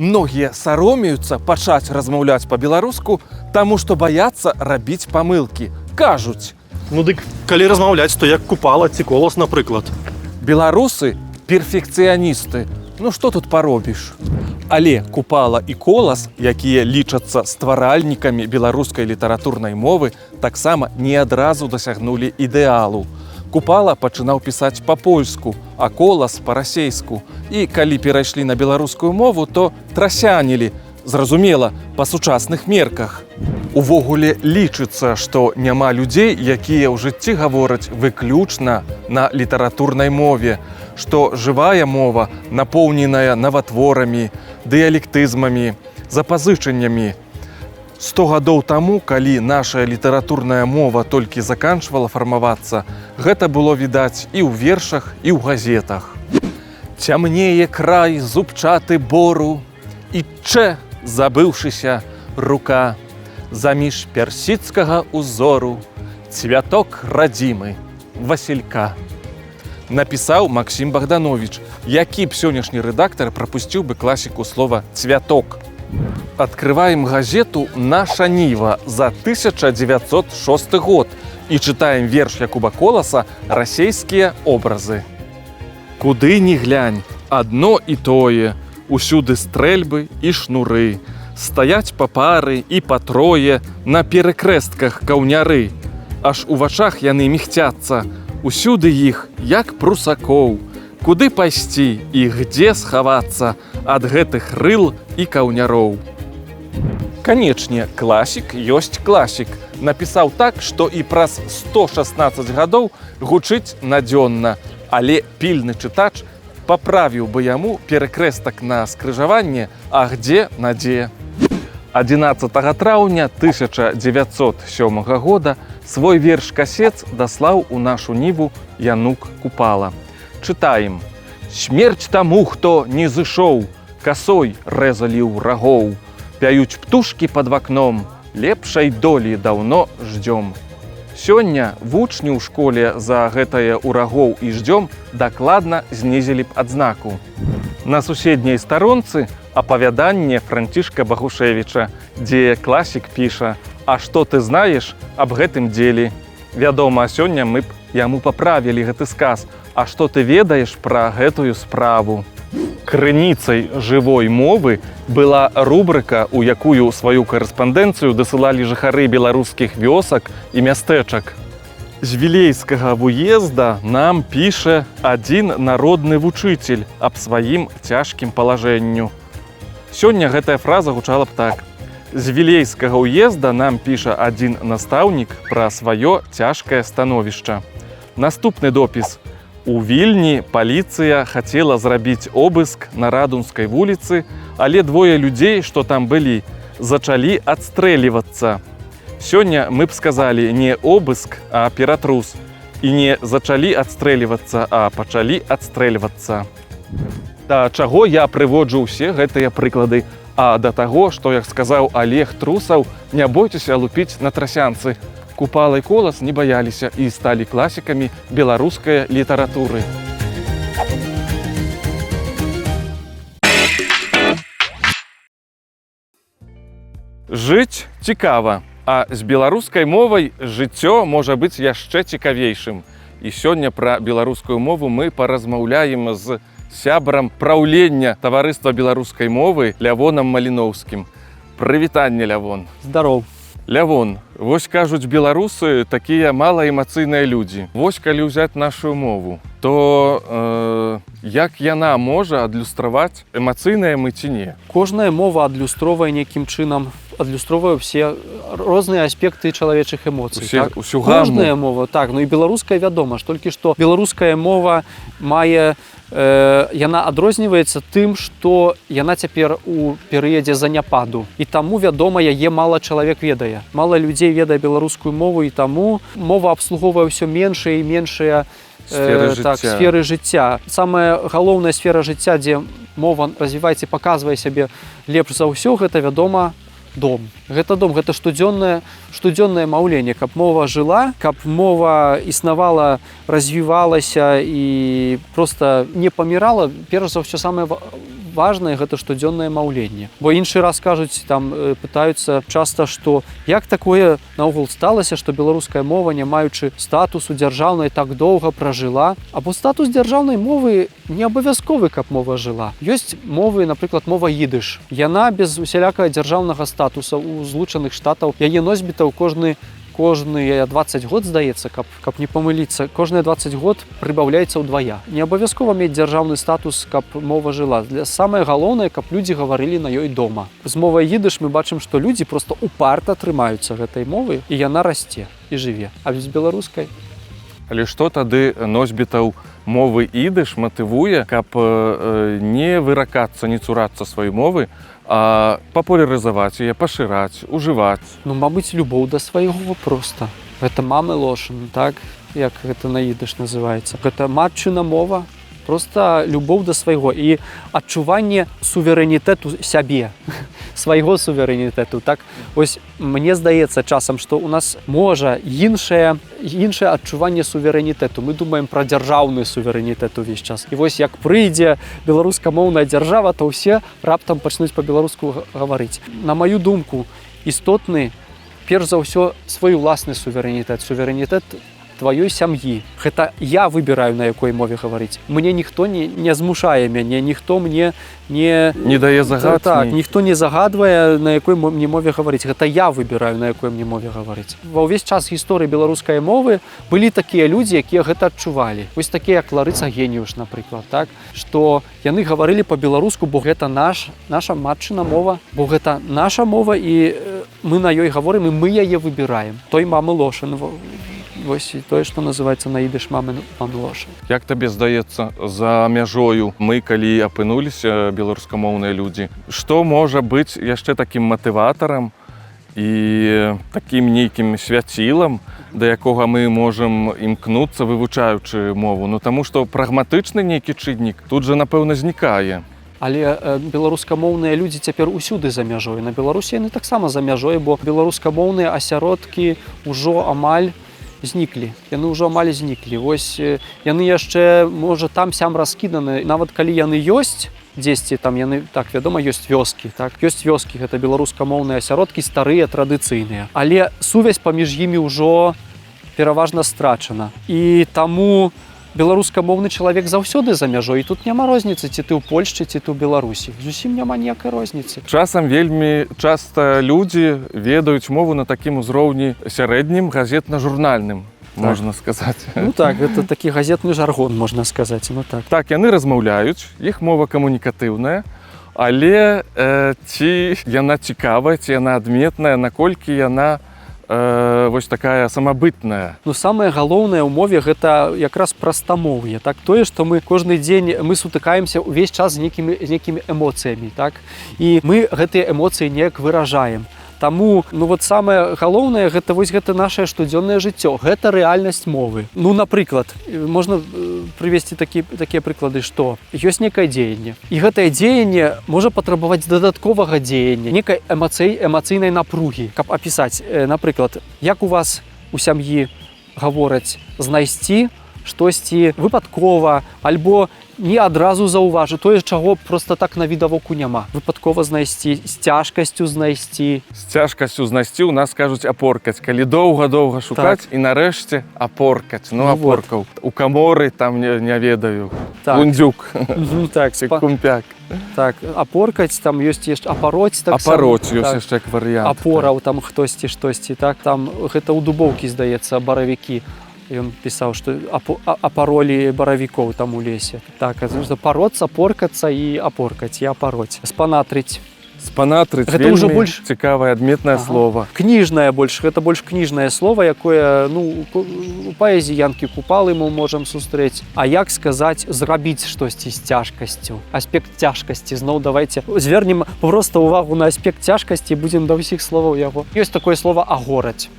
Многія саромеюцца пачаць размаўляць па-беларуску, таму што баяцца рабіць памылкі. Кажуць: Ну дык калі размаўляць, то як Купала ці Колас, напрыклад. Беларусы перфекцыяністы. Ну што тут паробіш? Але Купала і Колас, якія лічацца стваральнікамі беларускай літаратурнай мовы, таксама не адразу дасягнулі ідэалу. Купала пачынаў пісаць па-польску, а Колас па-расейску. І калі перайшлі на беларускую мову, то трасянілі, зразумела, па сучасных мерках. Увогуле лічыцца, што няма людзей, якія ў жыцці гавораць выключна на літаратурнай мове, што жывая мова напоўненая наватворамі, дыялектызмамі, запазычаннямі. 100 гадоў таму, калі наша літаратурная мова толькі заканчвала фармавацца, гэта было відаць і ў вершах, і ў газетах. Цямнее край зубчаты бору, і чэ, забыўшыся, рука, заміж персідскага узору, цвяток радзімы, васілька. Напісаў Максім Багдановіч, які б сённяшні рэдактар прапусціў бы класіку слова цвяток. Открываем газету «Наша Ніва» за 1906 год і чытаем верш Якуба Коласа «Расейскія образы». Куды ні глянь, адно і тое, усюды стрэльбы і шнуры. Стаяць па пары і па трое на перакрэстках каўняры. Аж у вачах яны мігцяцца, усюды іх, як прусакоў. Куды пайсці і гдзе схавацца ад гэтых рыл і каўняроў? Канечне, класік ёсць класік. Напісаў так, што і праз 116 гадоў гучыць надзённа, але пільны чытач паправіў бы яму перакрэстак на скрыжаванне, а гдзе на дзе. 11 траўня 1907 года свой верш «Касец» даслаў у «Нашу Ніву» Янук Купала. Чытаем: Смерць таму, хто не зышоў, касой рэзалі ўрагоў. Пяюць птушкі пад вакном, лепшай долі даўно ждём. Сёння вучню ў школе за гэтае урагоў і ждём дакладна знізілі б адзнаку. На суседняй старонцы апавяданне Францішка Багушэвіча, дзе класік піша: « А што ты знаеш аб гэтым дзеле? Вядома, сёння мы б яму паправілі гэты сказ. А што ты ведаеш пра гэтую справу? Крыніцай жывой мовы была рубрыка, у якую сваю карэспандэнцыю дасылалі жыхары беларускіх вёсак і мястэчак. З Вілейскага вуезда нам піша адзін народны вучыцель аб сваім цяжкім палажэнню. Сёння гэтая фраза гучала б так. З Вілейскага уезда нам піша адзін настаўнік пра сваё цяжкае становішча. Наступны допіс. У Вільні паліцыя хацела зрабіць обыск на Радунскай вуліцы, але двое людзей, што там былі, зачалі адстрэльвацца. Сёння мы б сказалі не обыск, а ператрус. І не зачалі адстрэльвацца, а пачалі адстрэльвацца. Да чаго я прыводжу ўсе гэтыя прыклады? А да таго, што, як сказаў Алег Трусаў, не бойцеся лупіць на трасянцы. Купала і Колас не баяліся і сталі класікамі беларускай літаратуры. Жыць цікава, а з беларускай мовай жыццё можа быць яшчэ цікавейшым. І сёння пра беларускую мову мы паразмаўляем з сябрам праўлення Таварыства беларускай мовы Лявонам Маліноўскім. Прывітанне, Лявон. Здароў. Лявон, вось кажуць, беларусы такія малаэмацыйныя людзі. Вось калі ўзяць нашу мову, то як яна можа адлюстраваць, эмацыйныя мы ці не? Кожная мова адлюстроўвае нейкім чынам, адлюстроўвае ўсе розныя аспекты чалавечых эмоцый. Усе, так? усю гамму. Кожная мова, так, ну і беларуская, вядома ж, толькі што беларуская мова мае, яна адрозніваецца тым, што яна цяпер у перыядзе заняпаду. І таму, вядома, яе мала чалавек ведае. Мала людзей ведае беларускую мову, і таму мова абслугоўвае ўсё меншыя і меншыя Сферы так, жыцця. сферы жыцця. Самая галоўная сфера жыцця, дзе мова развіваецца і паказвае сябе лепш за ўсё, гэта, вядома, дом. Гэта дом, гэта штодзённае маўленне, каб мова жыла, каб мова існавала, развівалася і проста не памірала. Перш за ўсё, самае важнае гэта штодзённае маўленне. Бо іншы раз кажуць, там пытаюцца часта, што як такое наогул сталася, што беларуская мова, не маючы статусу дзяржаўнай, так доўга пражыла. Або статус дзяржаўнай мовы не абавязковы, каб мова жыла. Ёсць мовы, напрыклад, мова ідыш. Яна без усялякага дзяржаўнага статуса у Злучаных Штатаў, яе носьбітаў кожныя 20 год, здаецца, каб не памыліцца, кожныя 20 год прыбаўляецца ўдвая. Не абавязкова мець дзяржаўны статус, каб мова жыла. Для самае галоўнае, каб людзі гаварылі на ёй дома. З мовай ідыш мы бачым, што людзі просто упарта трымаюцца гэтай мовы, і яна расце і жыве. А з беларускай... Але што тады носьбітаў мовы ідыш матывуе, каб не выракацца, не цурацца сваёй мовы, а папулярызаваць яе, пашыраць, ужываць? Ну, мабыць, любоў да свайго проста. Гэта мамы лошан, так, як гэта на ідыш называецца. Гэта матчына мова, просто любоў да свайго і адчуванне суверэнітэту сябе, свайго суверэнітэту. Так, ось мне здаецца часам, што у нас можа іншае адчуванне суверэнітэту. Мы думаем пра дзяржаўны суверэнітэт увесь час. І вось як прыйдзе беларускамоўная дзяржава, то ўсе раптам пачнуць па-беларуску гаварыць. На маю думку, істотны перш за ўсё свой уласны суверэнітэт, суверэнітэт тваёй сям'і. Гэта я выбіраю, на якой мове гаварыць. Мне ніхто не змушае мяне, ніхто мне не Не дае загад. Так, ні. ніхто не загадвае, на якой мне мове гаварыць. Гэта я выбіраю, на якой мне мове гаварыць. Ва ўвесь час гісторыі беларускай мовы былі такія людзі, якія гэта адчувалі. Вось такія, як Ларыса Геніюш, напрыклад, так, што яны гаварылі па-беларуску, бо гэта наша матчына мова, бо гэта наша мова, і мы на ёй гаворым, і мы яе выбіраем. Той мамы лошан, вось і тое, што называецца на ідыш мамы лошан. Як табе здаецца, за мяжою мы калі апынуліся, беларускамоўныя людзі, што можа быць яшчэ такім матыватарам і такім нейкім свяцілам, да якога мы можам імкнуцца, вывучаючы мову? Ну, таму што прагматычны нейкі чыннік тут жа, напэўна, знікае. Але беларускамоўныя людзі цяпер усюды за мяжой. На Беларусі яны таксама за мяжой, бо беларускамоўныя асяродкі ўжо амаль зніклі. Яны ўжо амаль зніклі. Вось яны яшчэ, можа, там сям раскіданы. Нават калі яны ёсць дзесьці там, яны так, вядома, ёсць вёскі, так, ёсць вёскі, гэта беларускамоўныя асяродкі, старыя, традыцыйныя. Але сувязь паміж імі ўжо пераважна страчана. І таму беларускамоўны чалавек заўсёды за мяжой, і тут няма розніцы, ці ты ў Польшчы, ці ты ў Беларусі. Зусім няма ніякай розніцы. Часам вельмі часта людзі ведаюць мову на такім узроўні сярэднім, газетна-журнальным, можна сказаць. Ну так, гэта такі газетны жаргон, можна сказаць. Ну так. Так, яны размаўляюць, іх мова камунікатыўная, але ці яна цікавая, ці яна адметная, наколькі яна вось такая самабытная? Ну, самае галоўнае ў мове гэта якраз прастамоўе, так, тое, што мы кожны дзень мы сутыкаемся ўвесь час з нейкімі эмоцыямі, так, і мы гэтыя эмоцыі неяк выражаем. Таму, ну вот, самае галоўнае гэта вось гэта наше штодзённае жыццё, гэта рэальнасць мовы. Ну, напрыклад, можна прывесці такія прыклады, што ёсць некае дзеянне, і гэтае дзеянне можа патрабаваць дадатковага дзеяння, некай эмацыйнай напругі, каб апісаць. Напрыклад, як у вас у сям'і гавораць знайсці штосьці выпадкова альбо не адразу заўважы, тое, чаго просто так на відавоку няма. Выпадкова знайсці, з цяжкасцю знайсці. З цяжкасцю знайсці у нас кажуць апоркаць, калі доўга-доўга шукаць, і нарэшце апоркаць. Ну, Ну вот. апоркаў у каморы там, не ведаю, лундзюк Так, ці кумпяк. Так, апоркаць, там ёсць яшчэ апароць таксама. Апароць ёсць Так. яшчэ як варыянт. Апораў там хтосьці штосьці, так, там гэта ў Дубоўкі, здаецца, баравікі. Ён пісаў, што апаролі баравікоў там у лесе. Так, а што пароцца, поркацца і апоркаць, і апароць. Спанатрыць. Спанатрыць. Гэта ўжо вельмі больш- цікавае, адметнае слово. Кніжнае больш, гэта больш кніжнае слово, якое, ну, у паэзіі Янкі Купалы мы можам сустрэць. А як сказаць зрабіць штосьці з цяжкасцю? Аспект цяжкасці, зноў давайте звернем просто увагу на аспект цяжкасці і будзем да ўсіх словаў яго. Ёсць такое слово агораць.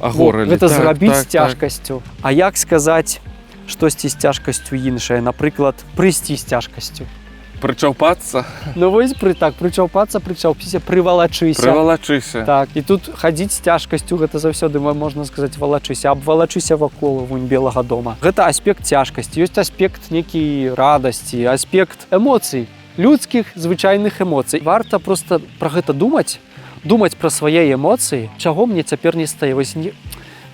Агоралі. Гэта Так, зрабіць з цяжкасцю. А як сказаць штосьці з цяжкасцю іншае, напрыклад, прыйсці з цяжкасцю? Прычаўпацца. Ну вось так, прычаўпацца, прычаўпіся, прывалачыся. Прывалачыся. Так, і тут хадзіць з цяжкасцю, гэта заўсёды можна сказаць валачыся, абвалачыся вакол вунь Белага дома. Гэта аспект цяжкасці, ёсць аспект некі радасці, аспект эмоцый. Людскіх звычайных эмоцый. Варта просто пра гэта думаць, думаць пра свае эмоцыі, чаго мне цяпер не стае. Вось не...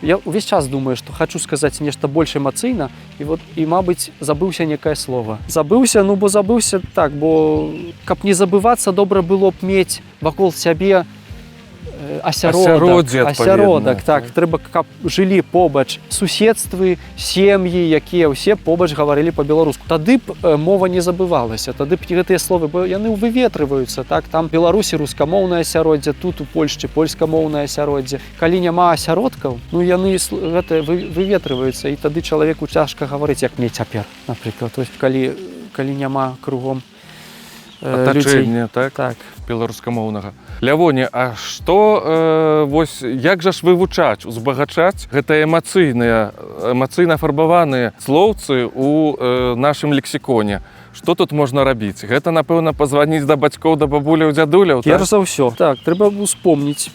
Я увесь час думаю, што хачу сказаць нешта больш эмацыйна, і вот, і, мабыць, забыўся некае слово. Забыўся, ну, бо забыўся, так, бо каб не забывацца, добра было б мець вакол сябе асяродак, Асяроддзе, адпаведна. Асяродак, так, трэба, каб жылі побач суседствы, сем'і, якія ўсе побач гаварылі па-беларуску. Тады б мова не забывалася, тады б гэтыя словы, бо яны выветрываюцца, так, там Беларусі рускамоўнае асяроддзе, тут, у Польшчы, польскамоўнае асяроддзе. Калі няма асяродкаў, ну, яны гэта выветрываюцца, і тады чалавеку цяжка гаварыць, як мне цяпер, напрыклад, то есть, калі няма кругом людзей. Атачэння, так? Так. Беларускамоўнага. Лявоне, а што вось як жа ж вывучаць, узбагачаць гэта эмацыйна афарбаваныя слоўцы у нашым лексіконе? Што тут можна рабіць? Гэта, напэўна, пазваніць да бацькоў, да бабуляў, дзядуляў, так? Перш за ўсё, так, трэба успомніць.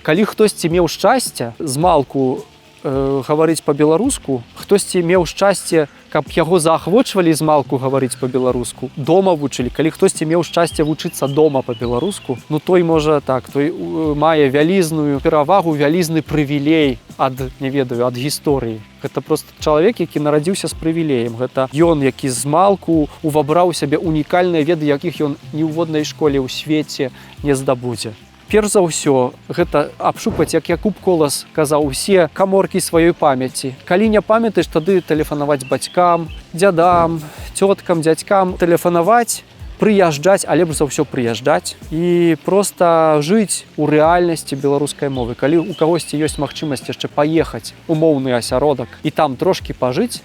Калі хтосьці меў шчасце змалку гаварыць па-беларуску, хтосьці меў шчасце, каб яго заахвочвалі змалку гаварыць па-беларуску, дома вучылі. Калі хтосьці меў шчасце вучыцца дома па-беларуску, ну, той можа, так, той мае вялізную перавагу, вялізны прывілей ад, не ведаю, ад гісторыі. Гэта просто чалавек, які нарадзіўся з прывілеем. Гэта ён, які змалку увабраў у сябе унікальныя веды, якіх ён ні ў воднай школе ў свеце не здабудзе. Перш за ўсё, гэта абшукаць, як Якуб Колас казаў, усе каморкі сваёй памяці. Калі не памятаеш, тады тэлефанаваць бацькам, дзядам, цёткам, дзядзькам, тэлефанаваць, прыязджаць, а лепш за ўсё прыязджаць і проста жыць у рэальнасці беларускай мовы. Калі у кагосьці ёсць магчымасць яшчэ паехаць у моўны асяродак і там трошкі пажыць,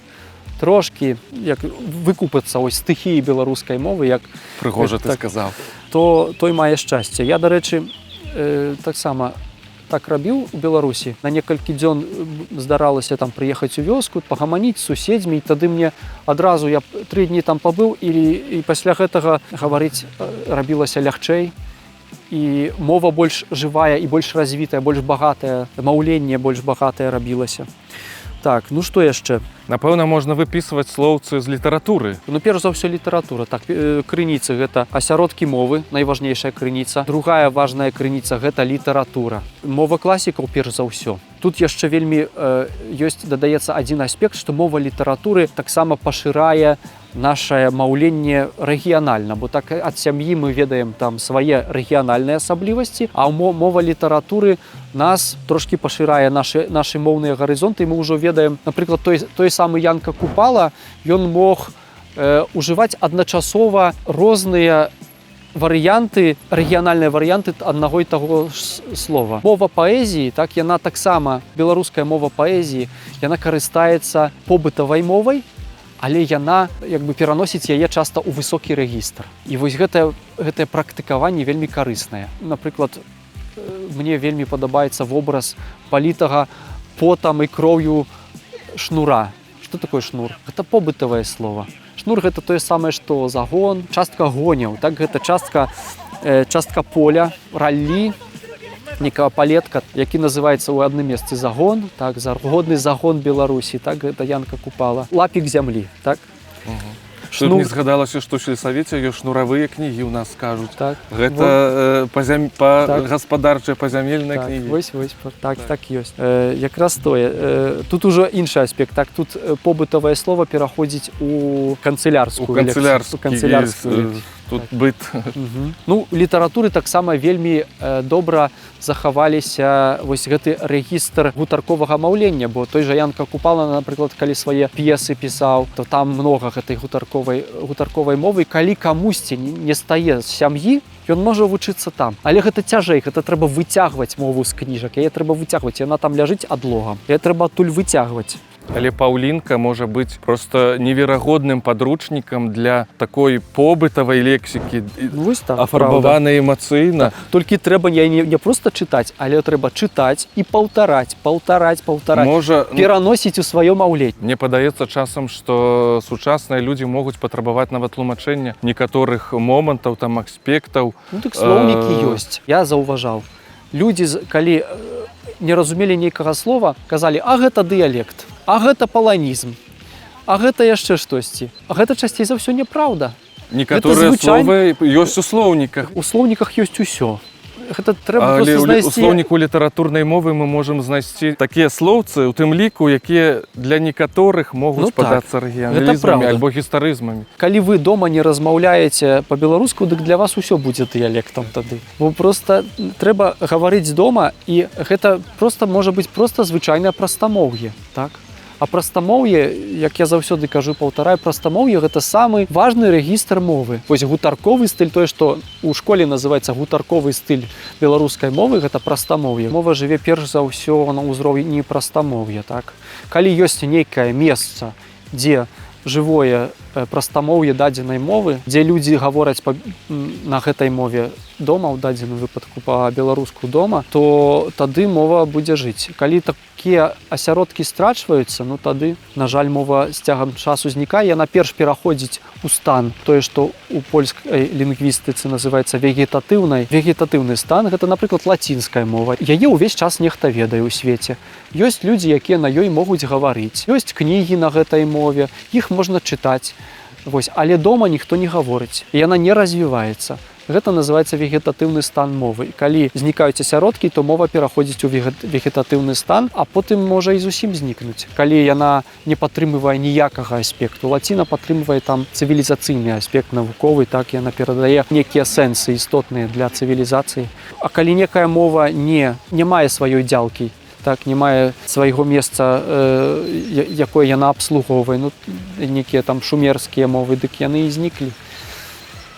трошкі як выкупацца ось стыхіі беларускай мовы, як Прыгожа ты Так. сказаў. то той мае шчасце. Я, дарэчы, таксама так рабіў у Беларусі. На некалькі дзён здаралася там прыехаць у вёску, пагаманіць з суседзьмі, і тады мне адразу, я 3 дні там пабыў, і пасля гэтага гаварыць рабілася лягчэй. І мова больш жывая і больш развітая, больш багатая, маўленне больш багатае рабілася. Так, ну што яшчэ? Напэўна, можна выпісваць слоўцы з літаратуры. Ну, перш за ўсё, літаратура. Так, крыніцы — гэта асяродкі мовы, найважнейшая крыніца. Другая важная крыніца — гэта літаратура. Мова класікаў перш за ўсё. Тут яшчэ вельмі ёсць, дадаецца адзін аспект, што мова літаратуры таксама пашырае нашае маўленне рэгіянальна, бо так ад сям'і мы ведаем там свае рэгіянальныя асаблівасці, а мова літаратуры нас трошкі пашырае нашы моўныя гарызонты, і мы ўжо ведаем, напрыклад, той самы Янка Купала, ён мог ужываць адначасова розныя варыянты, рэгіянальныя варыянты аднаго і таго ж слова. Мова паэзіі, так, яна таксама, беларуская мова паэзіі, яна карыстаецца побытавай мовай, але яна як бы пераносіць яе часта ў высокі рэгістр. І вось гэтае практыкаванне вельмі карыснае. Напрыклад, мне вельмі падабаецца вобраз палітага потам і кроўю шнура. Что такое шнур? Гэта побытавае слово. Шнур — гэта тое самае, што загон, частка гоняў, так, гэта частка поля, раллі, некага палетка, які называецца ў адным месцы загон, так, заргодны загон Беларусі, так, гэта Янка Купала. Лапік зямлі, так? Тут мне згадалася, што ў сельсавеце ёсць шнуравыя кнігі, у нас кажуць. Так. Гэта па гаспадарчыя, пазямельныя кнігі. Вось, так, так, ёсць. Якраз тое. Тут ужо іншы аспект. Так, тут побытавае слово пераходзіць у канцылярскую У канцылярскі, у канцылярскую тут быт. Мгм. Ну, літаратуры таксама вельмі добра захаваліся вось гэты рэгістр гутарковага маўлення, бо той жа Янка Купала, напрыклад, калі свае п'есы пісаў, то там многа гэтай гутарковай мовы. Калі камусьці не стае з сям'і, ён можа вучыцца там. Але гэта цяжэй, гэта трэба выцягваць мову з кніжак, яе трэба выцягваць, яна там ляжыць адлогам. Яе трэба адтуль выцягваць. Але «Паўлінка» можа быць проста неверагодным падручнікам для такой побытавай лексікі, Ну, вось так, праўда. афарбаванай эмацыйна. Толькі трэба не проста чытаць, але трэба чытаць і паўтараць, паўтараць, паўтараць. Можа, ну, Пераносіць у сваё маўленне. мне падаецца часам, што сучасныя людзі могуць патрабаваць нават тлумачэння некаторых момантаў, там, аспектаў. Ну, дык слоўнікі ёсць. Я заўважаў. Людзі, калі не разумелі нейкага слова, казалі: «А гэта дыялект, а гэта паланізм, а гэта яшчэ штосьці». А гэта часцей за ўсё няпраўда. Некаторыя звычайна- словы ёсць у слоўніках. У слоўніках ёсць усё. Гэта трэба Але просто ў у знайсці. слоўніку літаратурнай мовы мы можам знайсці такія слоўцы, у тым ліку, якія для некаторых могуць Ну так, падацца рэгіяналізмамі праўда. альбо гістарызмамі. Калі вы дома не размаўляеце па-беларуску, дык для вас усё будзе дыялектам тады. Бо просто трэба гаварыць дома, і гэта просто можа быць просто звычайнае прастамоўе, так? А прастамоўе, як я заўсёды кажу, паўтараю, прастамоўе — гэта самы важны рэгістр мовы. Вось гутарковы стыль, тое, што у школе называецца гутарковы стыль беларускай мовы, гэта прастамоўе. Мова жыве перш за ўсё на ўзроўні прастамоўя, так? Калі ёсць нейкае месца, дзе жывое прастамоўе дадзенай мовы, дзе людзі гавораць на гэтай мове дома, ў дадзеным выпадку па-беларуску дома, то тады мова будзе жыць. Калі такія асяродкі страчваюцца, ну тады, на жаль, мова з цягам часу знікае, яна перш пераходзіць у стан, тое, што у польскай лінгвістыцы называецца вегетатыўнай. Вегетатыўны стан — гэта, напрыклад, лацінская мова. Яе ўвесь час нехта ведае ў свеце. Ёсць людзі, якія на ёй могуць гаварыць. Ёсць кнігі на гэтай мове, іх можна чытаць. Вось, але дома ніхто не гаворыць. І яна не развіваецца. Гэта называецца вегетатыўны стан мовы. І калі знікаюць асяродкі, то мова пераходзіць у вегетатыўны стан, а потым можа і зусім знікнуць. Калі яна не падтрымлівае ніякага аспекту. Лаціна падтрымлівае там цывілізацыйны аспект, навуковы, так, яна перадае некія сэнсы, істотныя для цывілізацыі. А калі некая мова не мае сваёй дзялкі, так, не мае свайго месца, якое яна абслугоўвае, ну, некія там шумерскія мовы, дык яны і зніклі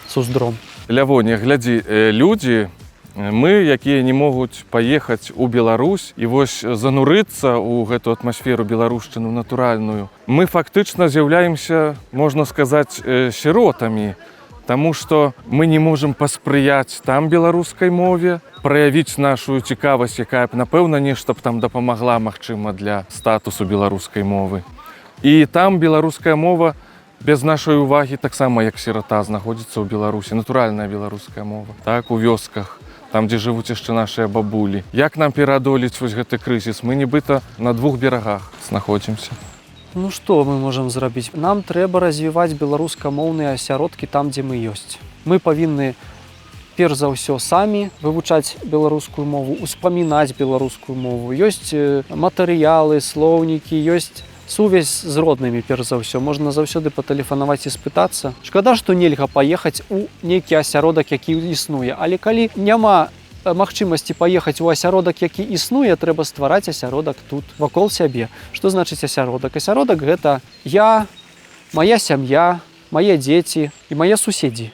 суздром. Лявоне, глядзі, людзі, мы, якія не могуць паехаць у Беларусь і вось занурыцца ў гэту атмасферу беларушчыну натуральную, мы фактычна з'яўляемся, можна сказаць, сіротамі, таму што мы не можам паспрыяць там беларускай мове, праявіць нашу цікавасць, якая б, напэўна, нешта б там дапамагла, магчыма, для статусу беларускай мовы. І там беларуская мова без нашай увагі таксама як сірата знаходзіцца ў Беларусі, натуральная беларуская мова, так, у вёсках, там, дзе жывуць яшчэ нашыя бабулі. Як нам пераадолець вось гэты крызіс? Мы нібыта на двух берагах знаходзімся. Ну што мы можам зрабіць? Нам трэба развіваць беларускамоўныя асяродкі там, дзе мы ёсць. Мы павінны перш за ўсё самі вывучаць беларускую мову, успамінаць беларускую мову. Ёсць матэрыялы, слоўнікі, ёсць сувязь з роднымі перш за ўсё. Можна заўсёды патэлефанаваць і спытацца. Шкада, што нельга паехаць у нейкі асяродак, які існуе. Але калі няма магчымасці паехаць у асяродак, які існуе, трэба ствараць асяродак тут, вакол сябе. Што значыць асяродак? Асяродак — гэта я, моя сям'я, мае дзеці і мае суседзі,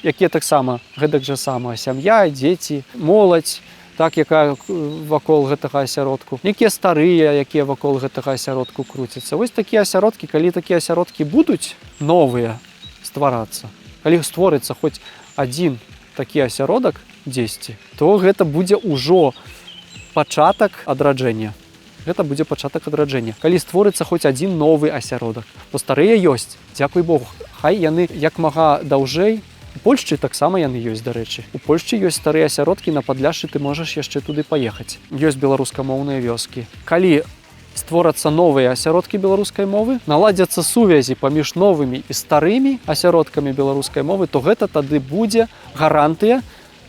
якія таксама гэтак жа сама сям'я, дзеці, моладзь, так, якая вакол гэтага асяродку, некія старыя, якія вакол гэтага асяродку круцяцца. Вось такія асяродкі, калі такія асяродкі будуць новыя стварацца, калі створыцца хоць адзін такі асяродак дзесьці, то гэта будзе ўжо пачатак адраджэння. Гэта будзе пачатак адраджэння. Калі створыцца хоць адзін новы асяродак, бо старыя ёсць, дзякуй Богу, хай яны як мага даўжэй. У Польшчы таксама яны ёсць, дарэчы. У Польшчы ёсць старыя асяродкі, на Падляшшы ты можаш яшчэ туды паехаць. Ёсць беларускамоўныя вёскі. Калі створацца новыя асяродкі беларускай мовы, наладзяцца сувязі паміж новымі і старымі асяродкамі беларускай мовы, то гэта тады будзе гарантыя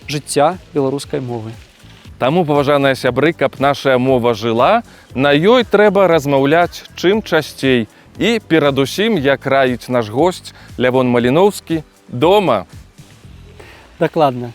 жыцця беларускай мовы. Таму, паважаныя сябры, каб наша мова жыла, на ёй трэба размаўляць чым часцей. І перадусім, як раіць наш госць Лявон Маліноўскі, дома. Дакладна.